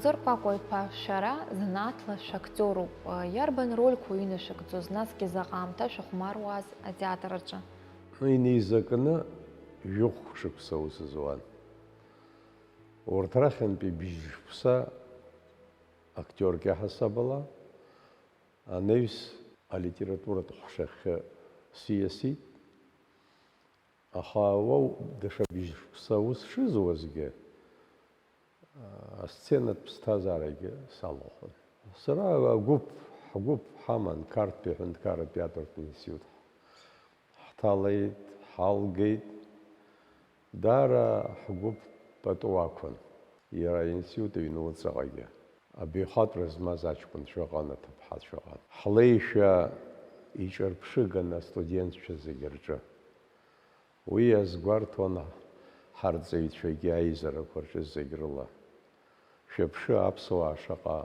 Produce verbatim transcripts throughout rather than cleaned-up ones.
Ҵор Кәакәа-иԥа, шәара занааҭла шәактиоруп. Иарбан рольқәоу инашәыгӡоз, насгьы заҟа аамҭа шәыхәмаруаз атеатр аҿы? Инеизакны жәохә шықәса аус зуан. Урҭ рахьынтәи бжьшықәса актиорк иаҳасабала анаҩс алитературатә ҟәшахьы сиасит. Аха уа даҽа бжьшықәса аус шызуазгьы, асценатә ԥсҭазаарагьы салахәын. Сара агәыԥ, ҳгәыԥ ҳаман, Қарҭтәи аҳәынҭқарратә театртә институт ҳҭалеит, ҳалгеит. Даара ҳгәыԥ пату ақәын, иара аинститут аҩны уҵаҟагьы. Абаҩхатәра змаз аҷкәынцәа ыҟан, аҭыԥҳацәа ыҟан. Ҳлеишәа иҿырԥшыган астудентцәа зегь рҿы. Уи иазгәарҭон ҳарҵаҩцәагьы аизарақәа рҿы зегь рыла. Шәаԥшы, аԥсуаа шаҟа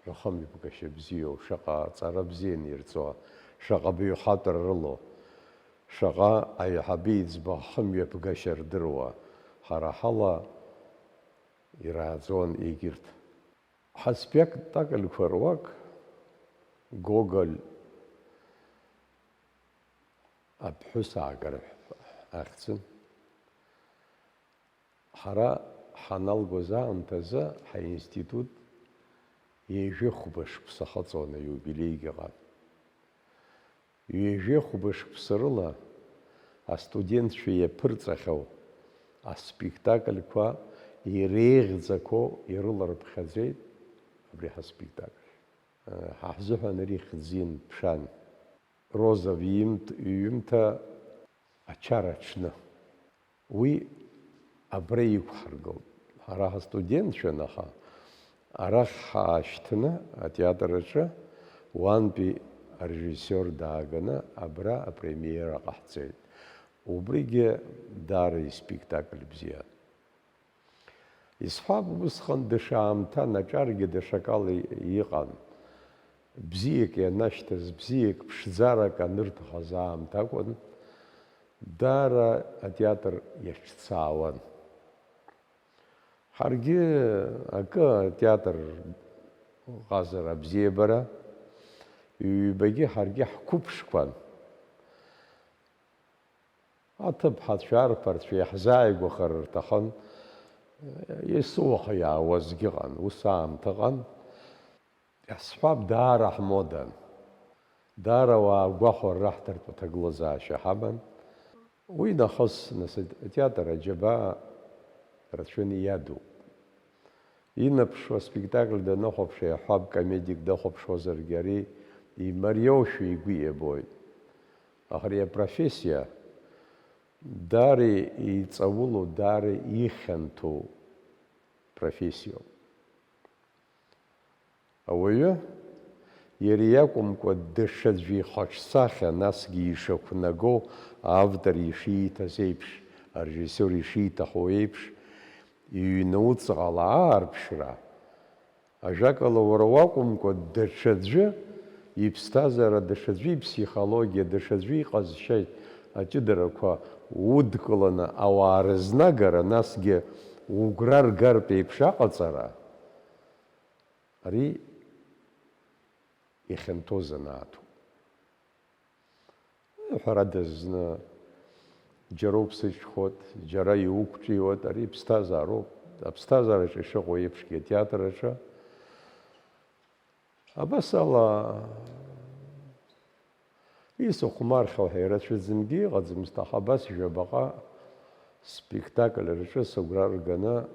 рхымҩаԥгашьа бзиоу, шаҟа ҵара бзианы ирҵо, шаҟа баҩхатәра рылоу, шаҟа аиҳабы иӡбахә хымҩаԥгашьа рдыруа, ҳара ҳала ирааӡон егьырҭ. Ҳаспектакльқәа руак Гоголь аԥҳәыс аагара ахьӡын. Ҳара ҳаналгоз аамҭазы ҳаинститут ҩажәи хәба шықәса ахыҵуан, аиубилеигьы ыҟан. Ҩажәи хәба шықәса рыла астудентцәа иаԥырҵахьоу аспектакльқәа иреиӷьӡақәоу ирыларԥхьаӡеит абри ҳаспектакль. Ҳа ҳзыҳәан ари хьӡын, ԥшан. Розов иҩымҭ-, иҩымҭа Ачара аҽны. Уи абра иқәҳаргылт. Ҳара ҳастудентцәан, аха арахь ҳаашьҭны атеатр аҿы уантәи арежиссиор дааганы абра апремиера ҟаҳҵеит. Убригьы даара испектакль бзиан. Исҳәап, усҟан даҽа аамҭан, аҿаргьы даҽакала иҟан. Бзиак ианашьҭаз, бзиак ԥшӡарак анырҭахыз аамҭа акәын, даара атеатр иаҿцаауан. Ҳаргьы акы атеатр ҟазара абзиабара, ҩбагьы ҳаргьы ҳқәыԥшқәан. Аҭыԥҳацәа, арԥарцәа иаҳзааигәахар рҭахын, есуаха иаауазгьы ыҟан, ус аамҭа ыҟан. Иасҳәап, даара ҳмодан, даара ауаа гәахәара раҳҭартә аҭагылазаашьа ҳаман. Уи нахыс, нас, атеатр аџьабаа рацәаны иадуп. Инаԥшуа аспектакль данахәаԥш, иаҳҳәап, комедик дахәаԥшуазаргьы, ари имариоушәа игәы иабоит. Аха ари апрофессиа даара иҵаулоу, даара ихьанҭоу профессиоуп. Ауаҩы иара иакәымкәа даҽаӡәы ихаҿсахьа, насгьы ишақәнаго, автор ишииҭаз еиԥш, арежиссиор ишиҭаху еиԥш, иҩнуҵҟала аарԥшра, ажәакала, уара уакәымкәа даҽаӡәы иԥсҭазаара, даҽаӡәы иԥсихологиа, даҽаӡәы иҟазшьа аҷыдарақәа удкыланы ауаа рызнагара, насгьы угәра ргартә еиԥш аҟаҵара, ари ихьанҭоу занааҭуп. Ҳәарада, зны џьара уԥсыҽхәоит, џьара иуқәҿиоит, ари ԥсҭазаароуп. Аԥсҭазаараҿы ишыҟоу еиԥшгьы атеатр аҿы. Абас ала, исыхәмархьоу ҳәа ирацәаӡангьы иҟаӡамызт, аха абас жәабаҟа спектакль рҿы сыгәра рганы,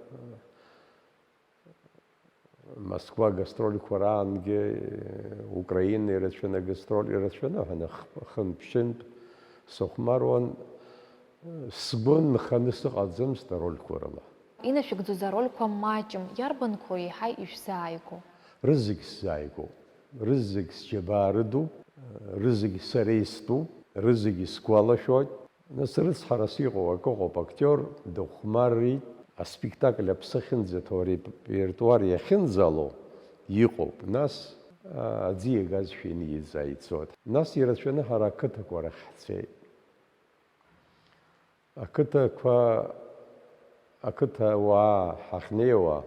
Москва гастрольқәа раангьы, Украина ирацәаны агастроль ирацәаны ҳәа, хынтә-ԥшьынтә сыхәмаруан, сгәы нханы сыҟаӡамызт арольқәа рыла. Инашәыгӡоз арольқәа маҷым, иарбанқәоу еиҳа ишәзааигәоу? Рызегь сзааигәоуп, рызегь сџьабаа рыдуп, рызегь сара истәуп, рызегь исгәалашәоит. Нас рыцҳарас иҟоу акы ыҟоуп, актиор дыхәмарит, аспектакль аԥсы ахьынӡаҭоу, арепертуар иахьынӡало иҟоуп. Нас, а, аӡы иагазшәа иниӡаа ицоит. Нас ирацәаны ҳара ақыҭақәа рахь ҳцеит. Ақыҭақәа, ақыҭауаа ҳахьнеиуа,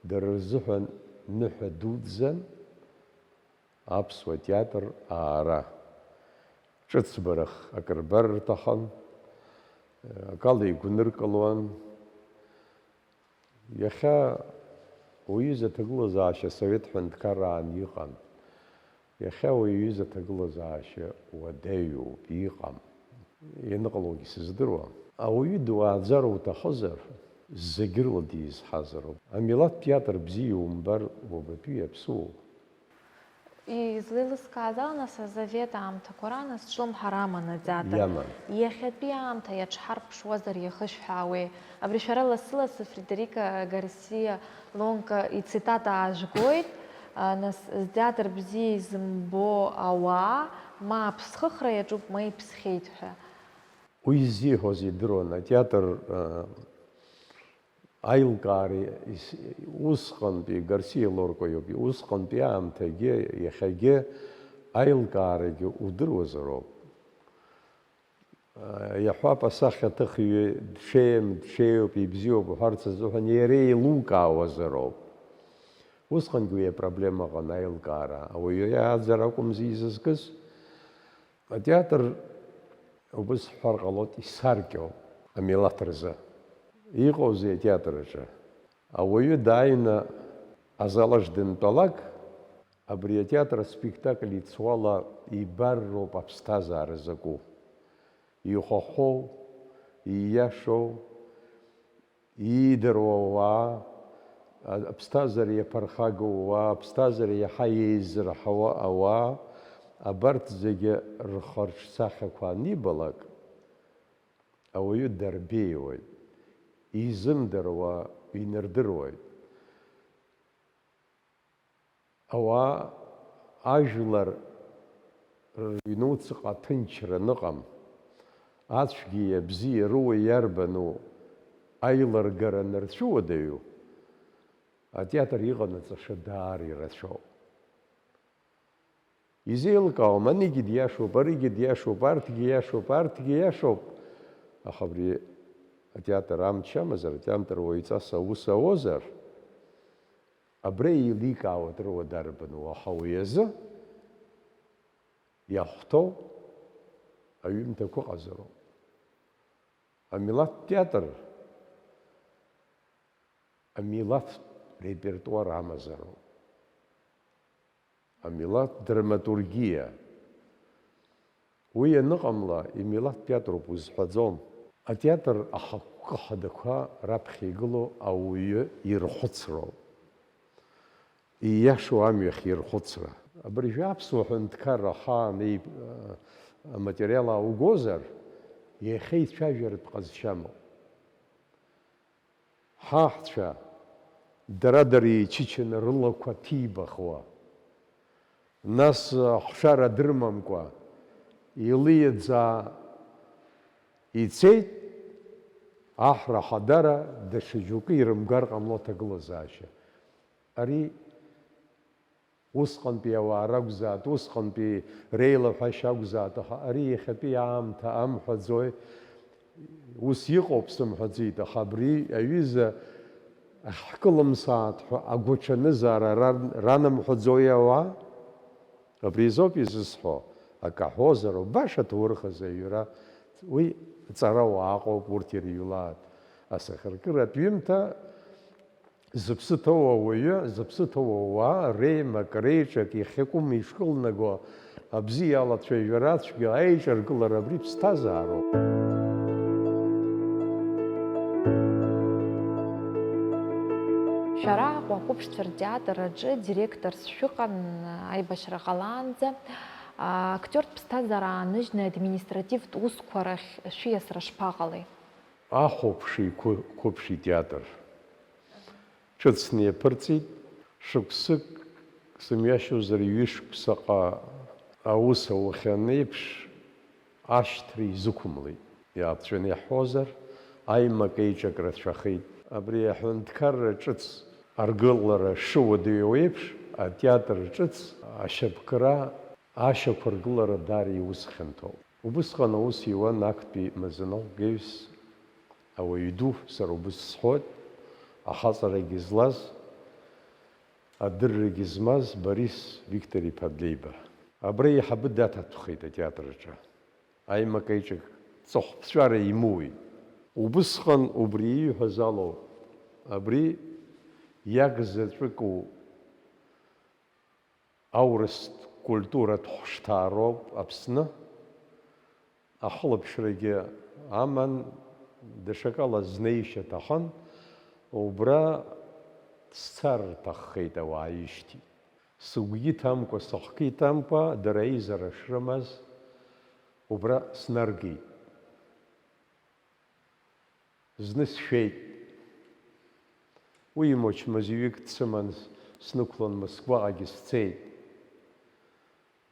Дара рзыҳәан ныҳәа дуӡӡан аԥсуа театр аара. Ҿыцбарах акыр бар рҭахын, акала игәныркылуан. Иахьа уаҩыза аҭагылазаашьа асовет ҳәынҭқарраан иҟан. Иахьа уаҩыза аҭагылазаашьа уадаҩуп, иҟам. Ианыҟалогьы сыздыруам. Ауаҩы дуааӡар уҭахызар, зегь рыла дизҳазароуп. Амилаҭтә театр бзиа иумбар, уабатәи аԥсуоу? Излеилыскааз ала, нас, азовет аамҭақәа раан азҿлымҳара аман атеатр. Иаман. Иахьатәи аамҭа иаҽҳарԥшуазар иахышәҳәаауеи? Абри шәара лассы-лассы Фредерика Гарсиа Лунка ицитата аажәгоит, а, нас, зтеатр бзиа изымбо ауаа, ма аԥсхыхра иаҿуп, ма иԥсхьеит ҳәа. Уи ззиҳәоз идыруан, атеатр, а, аилкаара ис-, усҟантәи, Гарсиа Лорка иоуп, усҟантәи аамҭагьы, иахьагьы аилкаарагьы удыруазароуп. Иаҳҳәап, асахьаҭыхҩы дҽеим, дҽеиуп, ибзиоуп уҳәарц азыҳәан иара еилукаауазароуп. Усҟангьы уи апроблема ыҟан, аилкаара. Ауаҩы иааӡара акәымзи изызкыз. Атеатр, убыс ҳҳәар ҟалоит, исаркьоуп амилаҭ рзы. Иҟоузеи атеатр аҿы? Ауаҩы дааины азал аҿы дынтәалак, абри атеатр аспектакль ицуала ибарроуп аԥсҭазаара закәу. Ихәахәоу, ииашоу, иидыруа ауаа, а-, аԥсҭазаара иаԥырхагоу ауаа, аԥсҭазаара иаҳа еизырҳауа ауаа, абарҭ зегьы рхы-рҿсахьақәа анибалак, ауаҩы дарбеиуеит, изымдыруа инардыруеит. Ауаа ажәлар рыҩнуҵаҟа аҭынчра аныҟам, ацәгьеи абзиеи рыуа иарбану аилыргара анырцәыуадаҩу, атеатр иҟанаҵаша даара ирацәоуп. Изеилкаауам, анигьы диашоуп, аригьы диашоуп, арҭгьы иашоуп, арҭгьы иашоуп, аха абри атеатр амч амазар, атеатр уаҩҵас аус ауозар, абра еиликаауа дыруа дарбану, аха уи азы иахәҭоу аҩымҭақәа ыҟазароуп. Амилаҭтә театр амилаҭтә репертуар амазароуп. Амилаҭтә драматургиа. Уи аныҟамла, имилаҭтә театруп узҳәаӡом. Атеатр ахықәкы хадақәа раԥхьа игылоу ауаҩы ирхәыцроуп. Ииашоу амҩахь ирхәыцра. Абыржәы аԥсуа ҳәынҭқарра ахаан еип-, аматериал ааугозар, иахьа ицәажәаратә ҟазшьа амоуп. Ҳаҳцәа, дара-дара еичычаны рылақәа ҭибахуа, нас ахшара дырмамкәа, илиаӡаа ицеит, аҳра ахадара даҽа џьоукы ирымгар ҟамло аҭагылазаашьа. Ари Усҟантәи ауаа ракәзаат, усҟантәи реилаҳәашьа акәзаат, аха ари иахьатәи аамҭа амҳәаӡои, ус иҟоуп сымҳәаӡеит, аха абри аҩыза ҳкылымсааит ҳәа агәаҽанызаара ран-, ранамҳәаӡои ауаа? Абри азоуп изысҳәо, акы аҳәозароуп, баша ҭоурых азы аҩра, уи ҵарауаа ыҟоуп, урҭ ирыҩлаат. Асахьаркыратә ҩымҭа Зыԥсы ҭоу ауаҩы, зыԥсы ҭоу ауаа реимак, реиҿак иахьакәым ишкылнаго абзиа алацәажәара ацәгьа аиҿаргылара абри ԥсҭазаароуп. Шәара Аҟәа ақәыԥшцәа ртеатр аҿы директорс шәыҟан аибашьра ҟалаанӡа. Актиортә ԥсҭазаара ааныжьны административтә усқәа рахь шәиасра шԥаҟалеи? Ахәаԥши қәы-, қәыԥши театр. Ҿыцны иаԥырҵит, шықәсык, сымҩашьозар, ҩышықәсаҟа аус аухьан еиԥш, ашьҭра изықәымлеит. Иааԥҵәаны иаҳҳәозар, аимак-еиҿак рацәахеит. Абри аҳәынҭқарра ҿыц аргылара шыуадаҩу еиԥш, атеатр ҿыц ашьапкра ашьақәыргылара даара иус хьанҭоуп. Убысҟан аус иуан актәи мазаныҟәгаҩыс, ауаҩ ду, сара убыс сҳәоит, ахаҵарагьы злаз, Адыррагьы змаз Борис Виктор-иԥа Длеиба. Абра еиҳабы даҭатәхеит атеатр аҿы. Аимак-аиҿак ҵыхәԥҵәара имоуит. Убысҟан убри ииҳәаз алоуп. Абри иаг заҵәыку аурыстә культуратә хәышҭаароуп Аԥсны. Ахылаԥшрагьы аман, даҽакала знеишьа аҭахын, убра сцар рҭаххеит ауааижьҭеи. Сыгәгьы иҭамкәа, сыхгьы иҭамкәа, дара аизара шрымаз убра снаргеит. Зны сшәеит. Уи имоч музеиҩык дсыман, снықәлан Москваҟагьы сцеит.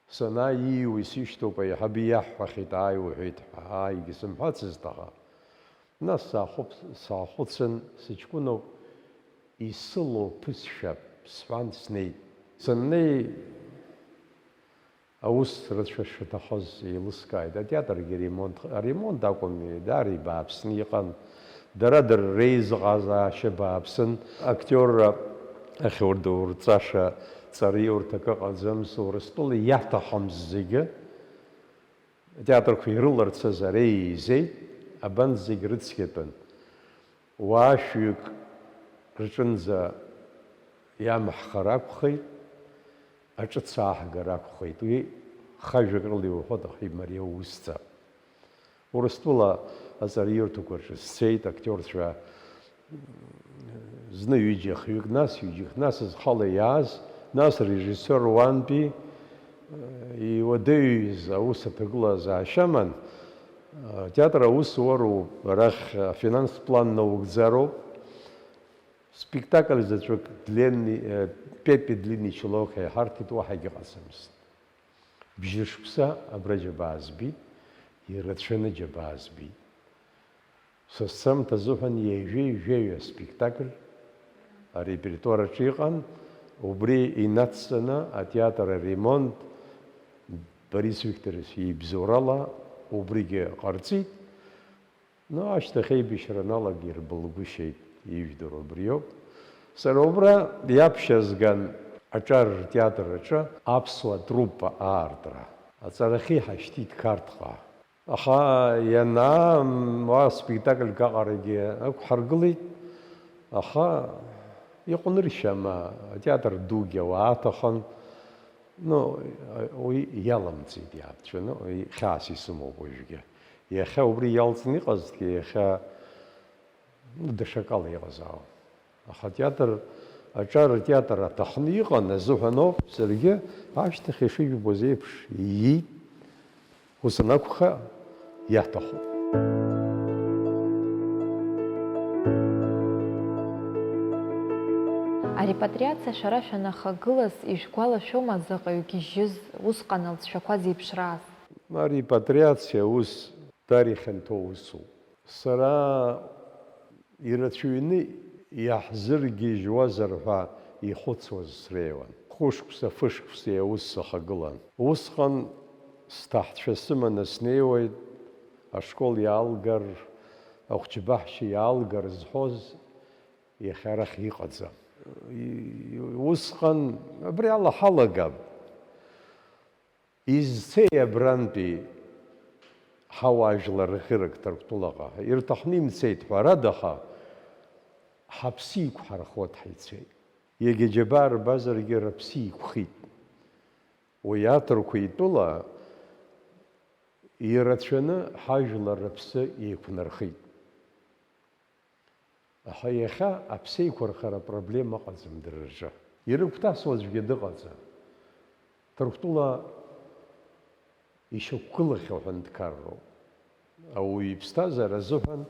Санааи, ииуа исышьҭоуп, аиҳабы иаҳҳәахьеит, ааи уҳәеит ҳәа, ааигьы сымҳәацызт, аха. Нас саахәыԥ-, саахәыцын, сыҷкәыноуп, исылоу ԥысшәап, сҳәан, снеит. Саннеи, аус рацәа шаҭахыз еилыскааит. Атеатргьы аремонт, аремонт акәым, даара ибааԥсны иҟан. Дара-дара реизыҟазаашьа бааԥсын. Актиорра ахьурдурҵаша ҵариурҭак ыҟаӡамызт, Урыстәыла иаҭахымыз зегьы. Атеатрқәа ирыларцаз ара еизеит, абанӡ зегь рыцқьатәын. Уаа шәҩык рҿынӡа иамаҳхар акәхеит, аҿыц ааҳгар акәхеит. Уи хажәак рыла иуҳәоит, аха имариоу усӡам. Урыстәыла аҵараиурҭақәа рҿы сцеит, актиорцәа зны ҩыџьа хҩык, нас ҩыџьак, нас зхала иааз, нас режиссиор уантәи, э, иуадаҩыз аус аҭагылазаашьа аман, э, атеатр аус уароуп, арахь афинанстә план наугӡароуп. Спектакль заҵәык Длинный, э, Пепе Длинный Чулок ҳәа иҳарҭеит, уаҳагьы ҟаҵамызт. Бжьышықәса абра џьабаа збеит, ирацәаны џьабаа збеит. Са сцамҭа азыҳәан ҩажәеи жәаҩа спектакль арепертуар аҿы иҟан, убри инацҵаны атеатр аремонт Борис Викторович ибзоурала убригьы ҟарҵеит. Ну, ашьҭахь аибашьра аналага ирбылгәышьеит, ижәдыруа убриоуп. Сара убра иаԥшьа зган аҿар ртеатр аҿы аԥсуа труппа аартра. Аҵарахьы иҳашьҭит Қарҭҟа. Аха ианаам уа спектакльк аҟарагьы ықәҳаргылеит, аха иҟәныршьама, атеатр дугьы ауаа аҭахын. Ну, уи иаламҵеит иаацәаны, уи хьаас исымоуп уажәгьы. Иахьа убри иалҵны иҟазҭгьы, иахьа, ну, даҽакала иҟазаауан. Аха атеатр, аҿар атеатр аҭахны иҟан азыҳәан ауп, саргьы ашьҭахь ишыжәбоз еиԥш иит, ус анакәха, иаҭахуп. Арепатриациа шәара шәанахагылаз ижәгәалашәома заҟаҩ гьежьыз усҟан алҵшәақәа зеиԥшрааз? Арепатриациа ус даара ихьанҭоу усуп. Сара ирацәаҩны иаҳзыргьежьуазар ҳәа ихәыцуаз среиуан. Хәышықәса, фышықәсеи аус сахагылан. Усҟан сҭаҳцәа сыманы снеиуеит, ашкол иаалгар, ахәҷбаҳча иаалгар зҳәоз иахьа арахь иҟаӡам. И-, усҟан абри ала ҳалагап. Изцеи абрантәи ҳауаажәлар рӷьырак Ҭырқәтәылаҟа? Ирҭахны имцеит, ҳәарада, аха ҳаԥсы еиқәҳархоит ҳаицеит. Егьа џьабаа рбазаргьы рыԥсы еиқәхеит. Уи аҭырқәа итәыла ирацәаны ҳажәлар рыԥсы еиқәнархеит. Аха иахьа аԥсеиқәырхара апроблема ыҟаӡам дара рҿы. Ирыгәҭасуа аӡәгьы дыҟаӡам. Ҭырқәтәыла ишьақәгылахьоу аҳәынҭқарроуп. Ауаҩы иԥсҭазаара азыҳәан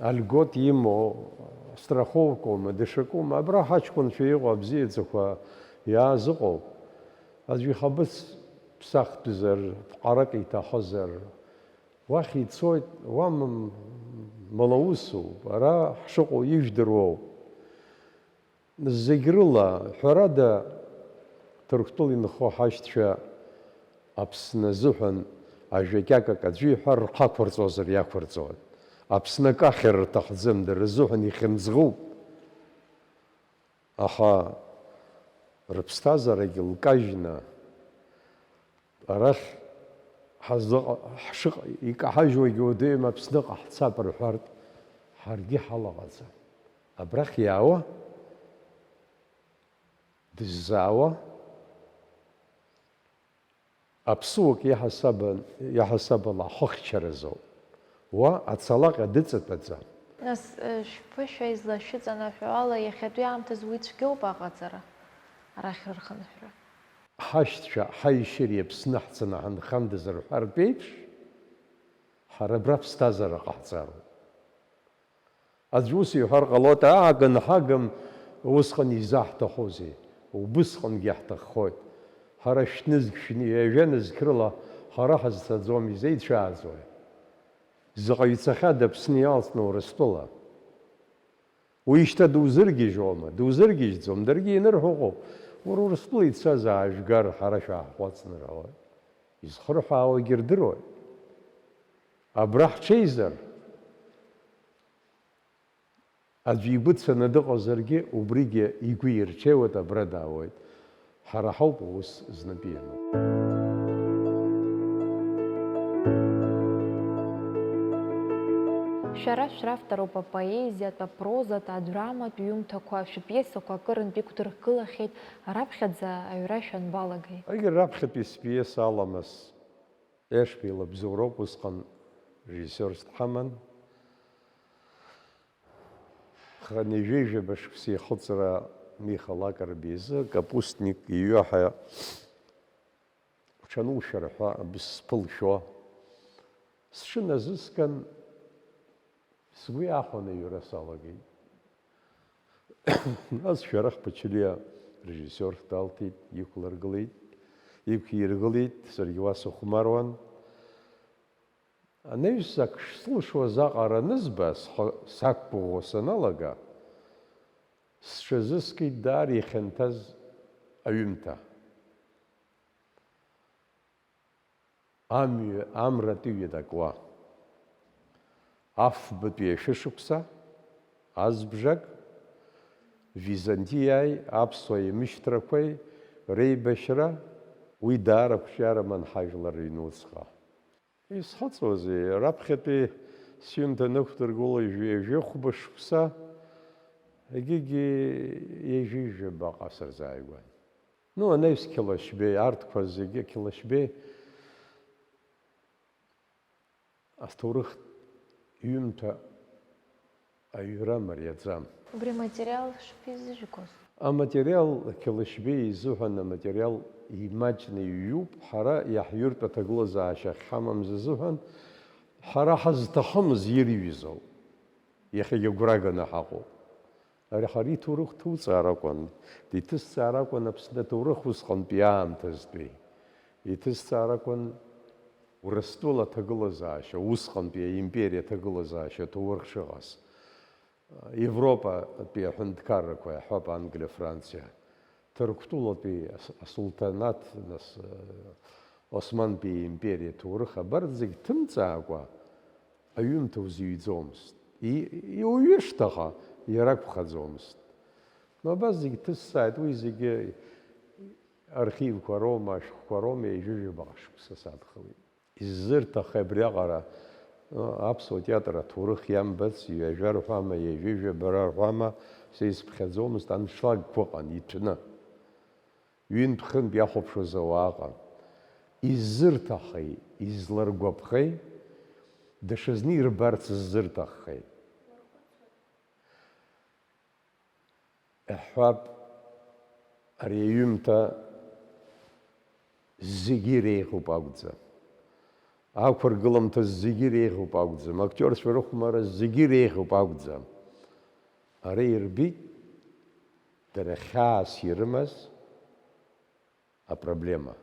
альгот имоу, страховкоума, даҽакума, абра ҳаҷкәынцәа иҟоу абзиаӡақәа иааз ыҟоуп. Аӡәы ихаԥыц ԥсахтәзар, ԥҟарак иҭахызар, уахь ицоит, уа м-, мала усуп, ара ҳшыҟоу ижәдыруоуп. Зегь рыла, ҳәарада, Ҭырқәтәыла инхо ҳашьцәа Аԥсны азыҳәан ажәакьакак аӡәы иҳәар рхы ақәырҵозар иақәырҵоит. Аԥсны акы ахьыр рҭахӡам, дара рзыҳәан ихьымӡӷуп. Аха Рыԥсҭазаарагьы лкажьны, арахь ҳазыҟа-, ҳшыҟа-, икаҳажьуагьы уадаҩым, Аԥсныҟа ҳцап рҳәартә, ҳаргьы ҳалаҟаӡам. Абрахь иаауа, дыззаауа, аԥсыуак иаҳасабан-, иаҳасабала ахыхьчаразоуп. Уа ацалаҟьа дыҵатәаӡам. Нас, э, шәԥышәа излашәыҵанаҳәо ала, иахьатәи аамҭазы уи цәгьоуп аҟаҵара, арахь рырхынҳәра? Ҳашьцәа ҳаишьыри Аԥсны ҳцаны ҳанхандаз рҳәартә еиԥш, ҳара абра ԥсҭазаара ҟаҳҵароуп. Аӡә ус иҳәар ҟалоит, аагын ҳагым, усҟан изаҳҭахузеи? Убысҟангьы иаҳҭаххоит. Ҳара шәнызқь, шәни-, ҩажәа нызқь рыла ҳара ҳазцаӡом, изеицәааӡои? Заҟаҩ цахьада Аԥсны иалҵны Урыстәыла? Уи шьҭа дузыргьежьуама? Дузыргьежьӡом, даргьы ианырҳәо ыҟоуп. Уара Урыстәыла ицаз аажәгар, ҳара шәааҳҟәаҵны рҳәоит. Изхырҳәаауагьы рдыруеит. Абра ҳҽеизар, аӡәы игәы цаны дыҟазаргьы, убригьы игәы ирҽеиуеит, абра даауеит. Ҳара ҳауп аус знапы иану. Шәара шәравторуп апоезиатә, апрозатә, адраматә ҩымҭақәа, шәпиесақәа акырынтә иқәдыргылахьеит раԥхьаӡа аҩра шәанбалагеи? Егьи раԥхьатәи спиеса Аламыс Ешбеи лабзоуроуп, усҟан режиссиорс дҳаман. Хынҩажәижәаба шықәса ихыҵра Миха Лакрба изы Капустник иҩы ҳәа уҽанушәар ҳәа бысԥылшәо сҽыназыскын, сгәы иахәаны аҩра салагеит. Нас Шәарах Ԥачулиа режиссиор далҭеит, иқәлыргылеит, иқәиргылеит, саргьы уа сыхәмаруан. Анаҩс ак шсылшоз аҟара анызба, схы сақәгәыӷуа саналага, сҽазыскит даара ихьанҭаз аҩымҭа. Амҩа, амратәи ҩадакуа. Афбатәи ашәышықәса, азбжак, Византиааи аԥсуа еимышьҭрақәеи реибашьра, уи даара ақәҿиара аман ҳажәлар рыҩнуҵҟа. Исхыҵуазеи, раԥхьатәи сҩымҭа нықәдыргыло ҩажәи ҩажәи хәба шықәса, егьигьы ҩажәи жәаба ҟасырзааигәан. Ну, анаҩс Қьалашьбеи, арҭқәа зегьы Қьалашьбеи аҭоурыхтә ҩымҭа аҩра мариаӡам. Убри аматериал шԥизыжәгоз? Аматериал Қьалашьбеи изыҳәан аматериал имаҷны иҩуп, ҳара иаҳҩыртә аҭагылазаашьа ахьҳамамыз азыҳәан, ҳара ҳазҭахымыз ирҩызоуп. Иахьагьы агәра ганы ҳаҟоуп. Ари ҳара иҭоурых ҭуҵаар акәын, иҭысҵаар акәын Аԥсны аҭоурых усҟантәи аамҭазтәи. Иҭысҵаар акәын Урыстәыла аҭагылазаашьа, усҟантәи аимпериа аҭагылазаашьа аҭоурых шыҟаз. Европатәи аҳәынҭқаррақәа иаҳҳәап, Англиа, Франциа. Ҭырқәтәылатәи ас-, асулҭанаҭ, нас, э, Османтәи аимпериа аҭоурых абарҭ зегь ҭымҵаакәа, аҩымҭа узыҩӡомызт. И-, иуҩышт, аха иара акәхаӡомызт. Но абас зегь ҭысҵааит, уи зегьы архивқәа роума, ашәҟәқәа роума, ҩажәижәаба шықәса садхалеит. Иззырҭахи абриаҟара, аԥсуа театр аҭоурых иамбац, ҩажәа рҳәама, ҩажәижәаба рҳәама, са исԥхьаӡомызт, аншлагқәа ыҟан, иҭәны. Ҩынтә-хынтә иахәаԥшуаз ауаа ыҟан. Иззырҭахеи, изларгәаԥхеи, даҽазны ирбарц ззырҭаххеи? Иаҳҳәап, ари аҩымҭа зегьы иреиӷьуп акәӡам. Ақәыргыламҭа зегьы иреиӷьуп акәӡам. Актиорцәа рыхәмарра зегьы иреиӷьуп акәӡам. Ара ирбеит дара хьаас ирымаз апроблема.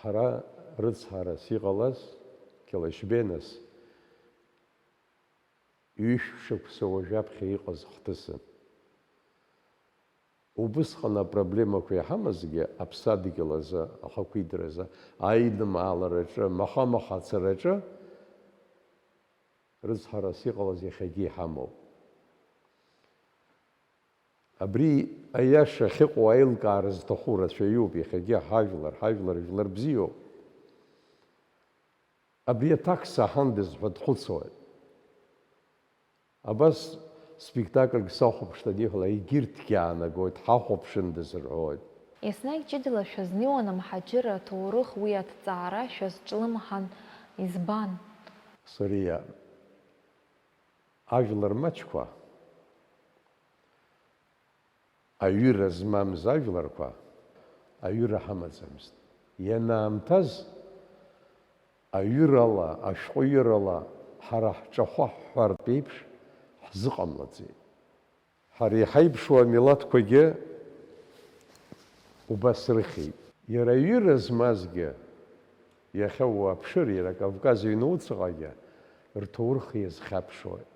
Ҳара рыцҳарас иҟалаз Кьалашьбеи нас ҩышә шықәса уажәаԥхьа иҟаз хҭысын. Убысҟан апроблемақәа иҳамазгьы аԥсадгьыл азы, ахақәиҭра азы, аидымаалараҿы, маха-маха ацараҿы рыцҳарас иҟалаз иахьагьы иҳамоуп. Абри аиаша ахьыҟоу аилкаара зҭаху рацәаҩуп, иахьагьы ҳажәлар, ҳажәлар жәлар бзиоуп. Абри аҭак саҳандаз ҳәа дхәыцуеит. Абас спектакльк сахәаԥшт аниҳәала, егьырҭгьы аанагоит, ҳахәаԥшындаз рҳәоит. Еснагь ҷыдала шәазнеиуан амҳаџьырра аҭоурых, уи аҭҵаара шәазҿлымҳан, избан? Сариа, ажәлар маҷқәа, аҩыра змамыз ажәларқәа аҩыра ҳамаӡамызт. Ианаамҭаз аҩырала, ашәҟәыҩырала ҳара ҳҿахәы ҳҳәартә еиԥш ҳзыҟамлаӡеит. Ҳара иҳаиԥшу амилаҭқәагьы убас рыхьит. Иара аҩыра змазгьы, иахьа уаԥшыр, иара Кавказ ҩнуҵаҟагьы рҭоурых иазхьаԥшуеит.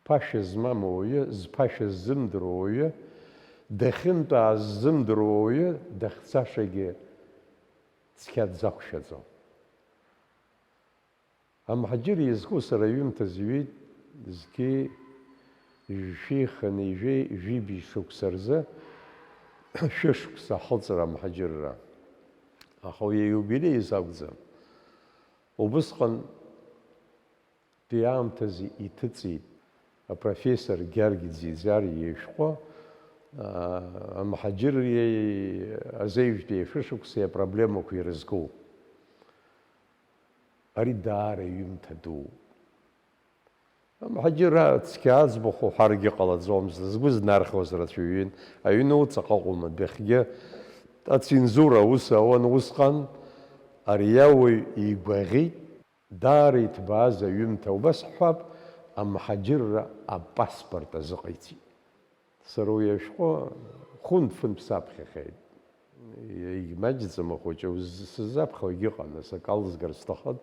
Ԥашәа змам ауаҩы, зԥашәа ззымдыруа ауаҩы, дахьынтәааз ззымдыруа ауаҩы дахьцашагьы цқьа дзақәшәаӡом. Амҳаџьыр иазку сара аҩымҭа зҩит, зқьи жәшәи хынҩажәи жәибжь шықәса рзы шәышықәса ҳалҵра амҳаџьырра. Аха уи аиубилеи азы акәӡам. Убысҟан Ди аамҭазы иҭыҵит апрофессор Георги Ӡиӡариа ишәҟәы, аа, амҳаџьырреи азеижәтәи ашәышықәсеи апроблемақәа ирызку. Ари даара ҩымҭа дууп. Амҳаџьыраа цқьа аӡбахә уҳәаргьы ҟалаӡомызт, згәы знархьуаз рацәаҩын, аҩны уҵаҟа ыҟоума, адәахьгьы ацензура аус ауан усҟан, ари ауаҩ игәаӷьит. Даара иҭбааз аҩымҭа, убас ҳҳәап, амҳаџьырра апаспорт азыҟаиҵеит. Сара уи ашәҟәы хәынтә-фынтә саԥхьахьеит. Егьмаҷӡам ахәыҷы, уз-, сыззаԥхьо егьыҟам, нас акы алызгар сҭахын.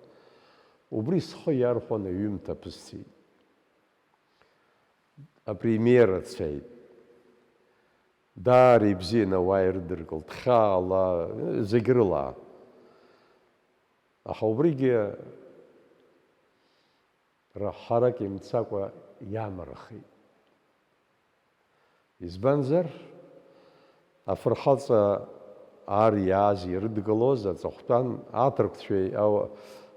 Убри схы иархәан аҩымҭа аԥысҵеит. Апремиера цеит. Даара ибзианы ауаа ирыдыркылт, хьаала, зегь рыла. Аха убригьы ра-, ҳарак имцакәа иамырхит. Избанзар, афырхаҵа ар иааз ирыдгылоз аҵыхәтәан аҭырқәцәеи ау-,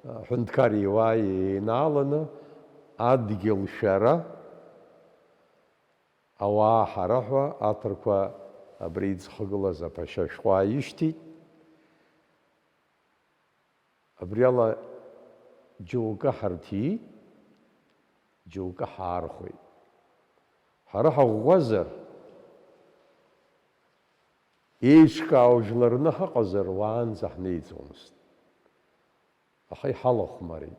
аҳәынҭқарреи уааи еинааланы адгьыл шәара, ауаа ҳара ҳәа аҭырқәа абри иӡхгылаз аԥашьа шәҟәы ааишьҭит. Абриала џьоукы ҳарҭиит, џьоукы ҳаархәеит. Ҳара ҳаӷәӷәазар, еиҿкаау жәларны ҳаҟазар, уаанӡа ҳнеиӡомызт. Аха иҳалахәмарит.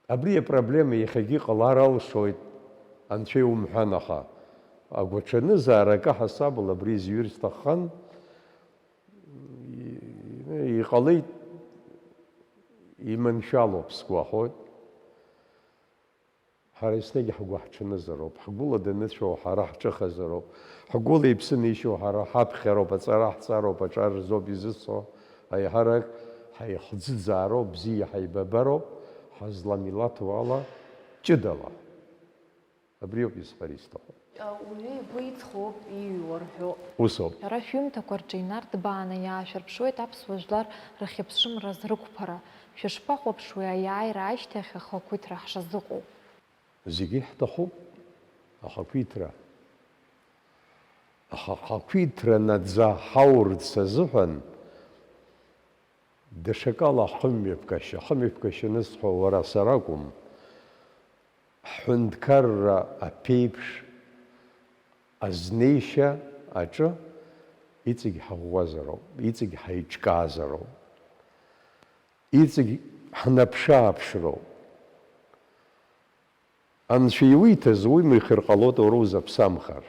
Абри апроблема иахьагьы иҟалар алшоит, анцәа иумҳәан, аха агәаҽанызаара акы ҳасабала абри изҩыр сҭаххан, и-, иҟалеит, иманшәалоуп, сгәахәуеит. Ҳара еснагь ҳгәы ҳҽанызароуп, ҳгәыла даныцәоу ҳара ҳҿыхазароуп, ҳгәыла иԥсы нишьоу ҳара ҳаԥхьароуп, аҵара ҳҵароуп, аҿар рзоуп изыцу, аиҳарак ҳаихӡыӡаароуп, бзиа ҳаибабароуп, ҳазламилаҭу ала, ҷыдала. Абриоуп исҳәар исҭаху. Уаҩы игәы иҵхоуп иҩуа рҳәо. Усоуп. Шәара шәҩымҭақәа рҿы инарҭбааны иаашәырԥшуеит аԥсуа жәлар рхьыԥшымра зрықәԥара. Шәышԥахәаԥшуеи аиааира ашьҭахь ахақәиҭра ҳшазыҟоу? Зегьы иаҳҭахуп ахақәиҭра. Аха ахақәиҭра наӡа ҳаурц азыҳәан даҽакала ахымҩаԥгашьа, ахымҩаԥгашьа анысҳәо, уара сара акәым, ҳҳәынҭқарра аԥеиԥш азнеишьа аҿы иҵегь ҳаӷәӷәазароуп, иҵегь ҳаиҿкаазароуп, иҵегь ҳнаԥшы-ааԥшроуп. Анцәа иуиҭаз уимихыр ҟалоит уара узаԥсамхар.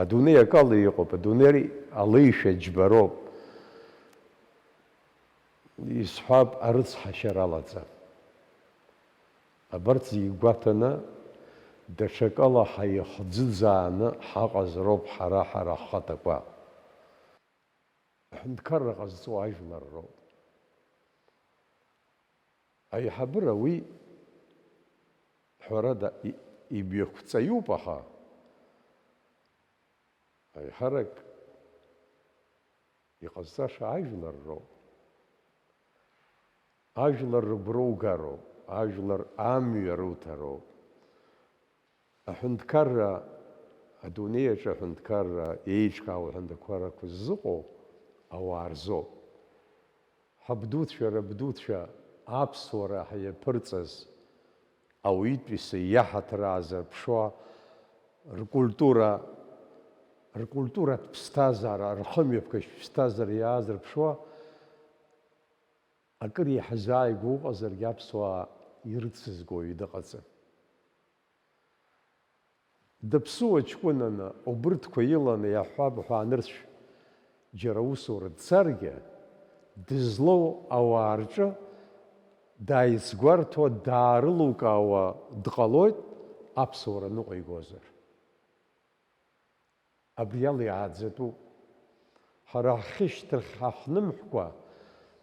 Адунеи акала иҟоуп, адунеи алеишәа џьбароуп. Исҳәап, арыцҳашьара алаҵа. Абарҭ зегьы гәаҭаны, даҽакала ҳаихӡыӡааны ҳаҟазароуп ҳара, ҳара ҳхаҭақәа. Аҳәынҭқарра ҟазҵо ажәлар роуп. Аиҳабыра уи, ҳәарада, и-, имҩақәҵаҩуп, аха аиҳарак иҟазҵаша ажәлар роуп. Ажәлар рыгәра угароуп, ажәлар амҩа руҭароуп. Аҳәынҭқарра, адунеи аҿы аҳәынҭқарра еиҿкаау аҳәынҭқаррақәа ззыҟоу ауаа рзоуп. Ҳабдуцәа, рабдуцәа аԥсуара ҳаиаԥырҵаз ауаҩытәыҩса иаҳаҭыр аазырԥшуа, ркультура, ркультуратә ԥсҭазаара, рхымҩаԥгашьтә ԥсҭазаара иаазырԥшуа, акыр иаҳзааигәоу ыҟазаргьы аԥсуаа ирыцызго уаҩы дыҟаӡам. Дыԥсуа ҷкәынаны, убырҭқәа иланы иаҳҳәап ҳәа анырцә џьара усура дцаргьы, дызлоу ауаа рҿы дааизгәарҭо, даарылукаауа дҟалоит, аԥсуара ныҟәигозар. Абри ала иааӡатәуп. Ҳара ҳхьышьҭрахь ҳахнымҳәкәа,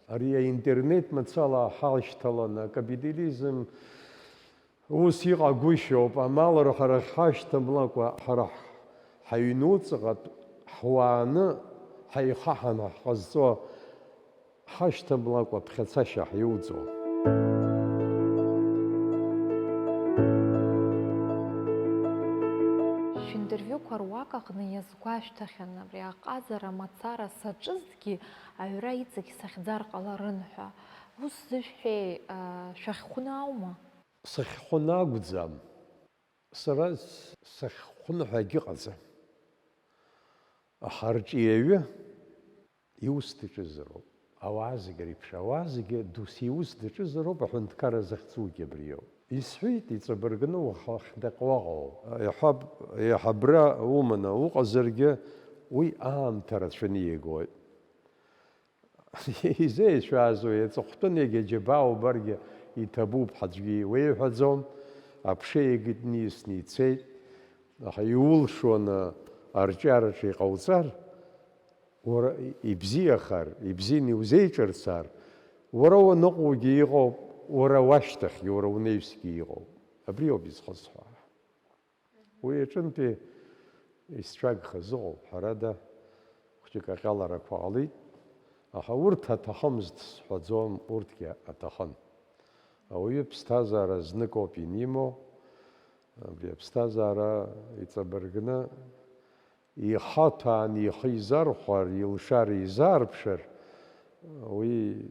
ари аинтернет мацала ҳашьҭаланы, акапитализм ус иҟагәышьоуп, амал ҳара ҳашьҭамлакәа, ҳара ҳ-, ҳаҩнуҵаҟатә ҳуааны ҳаихаҳаны ҳҟазҵо ҳашьҭамлакәа ԥхьацашьа ҳиуӡом. Шәинтервиуқәа руак аҟны иазгәашәҭахьан, абри аҟазара мацара саҿызҭгьы, аҩра иҵегь сахьӡар ҟаларын ҳәа. Ус зышәҳәеи, а, шәахьхәны аума? Сахьхәны акәӡам. Сара с-, сахьхәны ҳәа егьыҟаӡам. Аха арҿиаҩы иус даҿызароуп. Ауаа зегьы реиԥш, ауаа зегьы досу иус даҿызароуп, аҳәынҭқарра захьӡугьы абриоуп. Исҳәеит, иҵабыргны уахахь даҟәаҟәоу. Иаҳаб-, иаҳабра уманы уҟазаргьы, уи аамҭа рацәаны иагоит. Изеицәазои, аҵыхәтәан егьа џьабаа убаргьы иҭабуп, ҳаӡәгьы иуеиҳәаӡом, аԥша егьит ниасны ицеит, аха иулшоны арҿиараҿы иҟауҵар, уара ибзиахар, ибзианы иузеиҿырцар, уара уаныҟоугьы иҟоуп, уара уашьҭахьгьы, уара унеҩсгьы иҟоуп. Абри ауп изхысҳәаауа. Уи аҿынтәи исцәагхаз ыҟоуп, ҳәарада, хәҷык аҟьаларақәа ҟалеит, аха урҭ аҭахымызт сҳәаӡом, урҭгьы аҭахын. Ауаҩы ԥсҭазаара зныкоуп ианимоу, абри аԥсҭазаара иҵабыргны, ихаҭәаан ихы изархәар, илшар изаарԥшыр, уи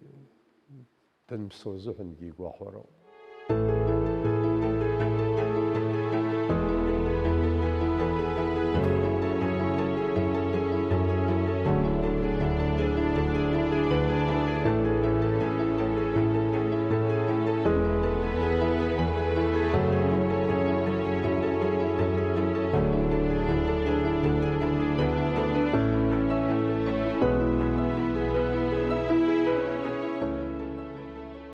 данԥсоу азыҳәангьы игәахәароуп.